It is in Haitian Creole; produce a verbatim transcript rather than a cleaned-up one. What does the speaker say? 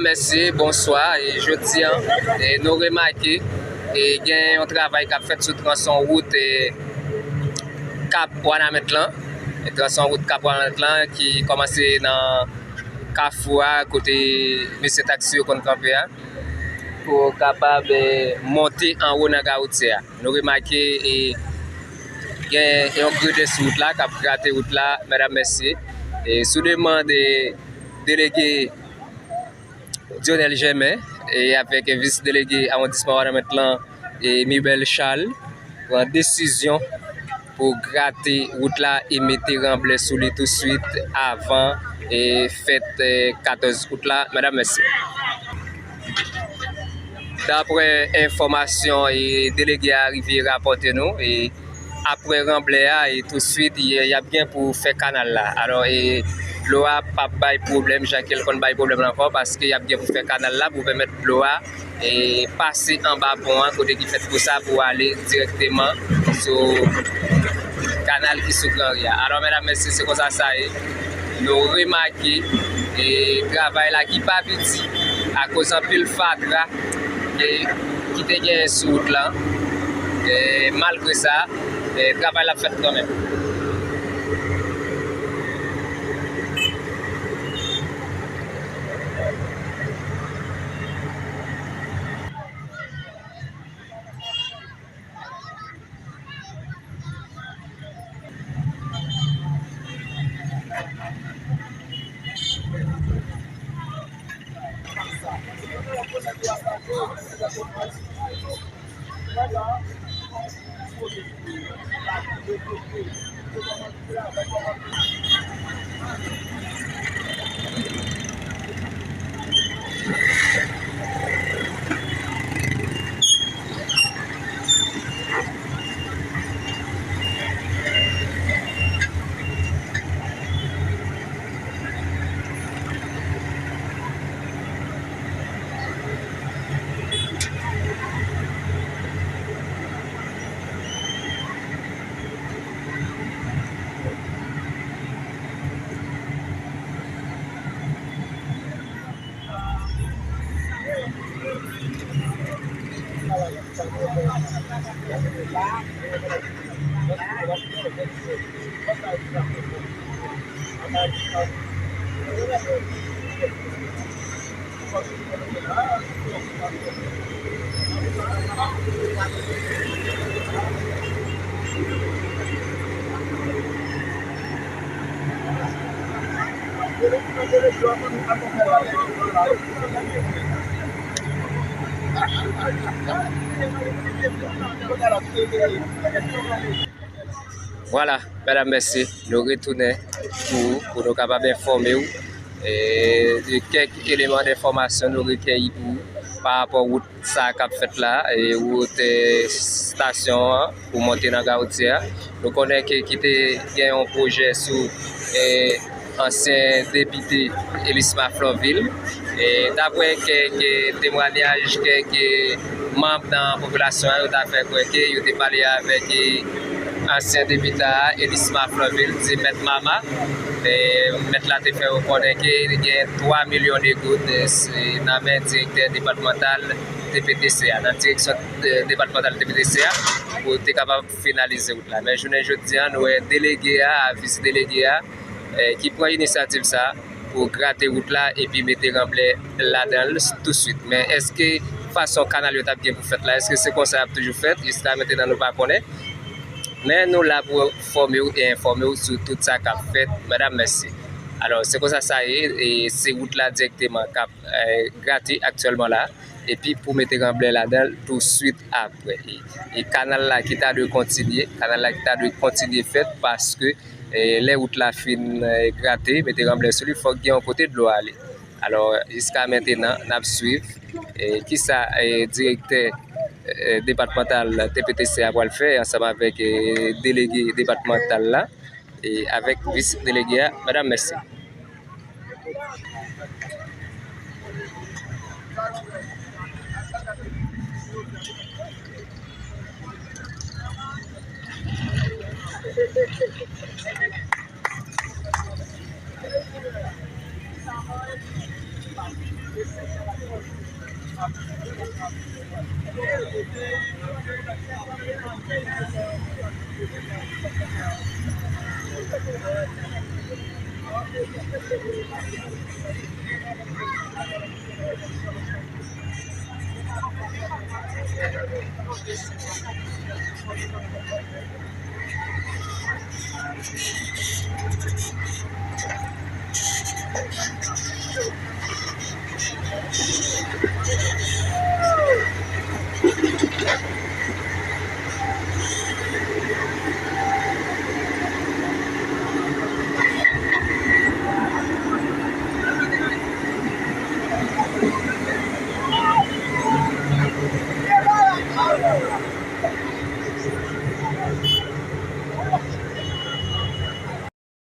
Mèsi, bonswa. E jodi a, e nou remake, e gen yon travay k ap fèt sou twanson wout, e Kap Wanament lan. E twanson wout Kap Wanament lan ki kòmanse nan kafou a, kote mesye taksi yo konn kanpe a, pou kapab, e, monte anwo nan gawoutye a. Nou remake, e, gen yon gredè sou wout la, k ap grate wout la, medam, mesye. E sou demann, e, delege Dionel Germain, e avèk vis delege awondisman Wanament lan, e Mibel Charles, pran desizyon pou grate wout la e mete ranblè sou li touswit avan, e, fèt, e, katòz out la, medam, mesye. Daprè enfòmasyon, e, delege a rive rapòte nou, e, aprè ranblè a, e, touswit, y, y ap gen pou fè kanal la. Alò, e, dlo a p ap bay pwoblèm jan ke l konn bay pwoblèm la ankò, paske y ap gen pou fè kanal la pou pèmèt dlo a, e, pase anba pon an, kote ki fèt pou sa, pou ale dirèkteman sou kanal ki sou Gran Ri a. Alò, medam, mesye, se konsa sa ye. Nou remake, e, travay la ki pa piti akoz anpil fatra, e, ki te genyen sou wout lan. E, malgre sa, e, travay la ap fèt kanmenm. Vwala, medam, mesye, nou retounen pou, pou nou kapab enfòme w, e, de kèk eleman denfòmasyon nou rekèyi pou ou pa rapò wout sa k ap fèt la, e, wout, e, estasyon an pou monte nan gawoutye a. Nou konnen ke ki te gen yon pwojè sou, e, ansyen depite Elisma Flanvil. E daprè kèk, e, temwanyaj kèk, e, manm nan popilasyon an, yo ta fè kwè ke yo te pale avèk, e, ansyen depite a, Elisma Flanvil, di Mèt Mama. E, mèt la te fè yo konnen ke li gen twa milyon de goud, e, se nan men direktè depatmantal T P T C a, nan direksyon, e, depatmantal T P T C a, pou te kapab finalize wout la. Men jounen jodi a, nou wè delege a, vis delege a, e, ki pran inisyativ sa pou grate wout la epi mete ranblè ladan l touswit. Men èske fason kanal yo t ap gen pou fèt la, èske se konsa y ap toujou fèt? Jiska mentenan, nou pa konnen. Men nou la pou fòme w e enfòme w sou tout sa k ap fèt, medam, mesye. Alò, se konsa sa ye, e se wout la dirèkteman k ap, e, grate aktyèlman la, epi pou mete ranblè ladan l touswit apre. E, e kanal la ki ta dwe kontinye, kanal la ki ta dwe kontinye fèt, paske, e, lè wout la fin, e, grate, mete ranblè sou li, fòk gen yon kote dlo ale. Alò, jiska mentenan, n ap swiv, e, kisa, e, direktè, e, depatmantal T P T C a pral fè ansanm avèk, e, delege depatmantal la, e avèk vis delege a, medam, mesye.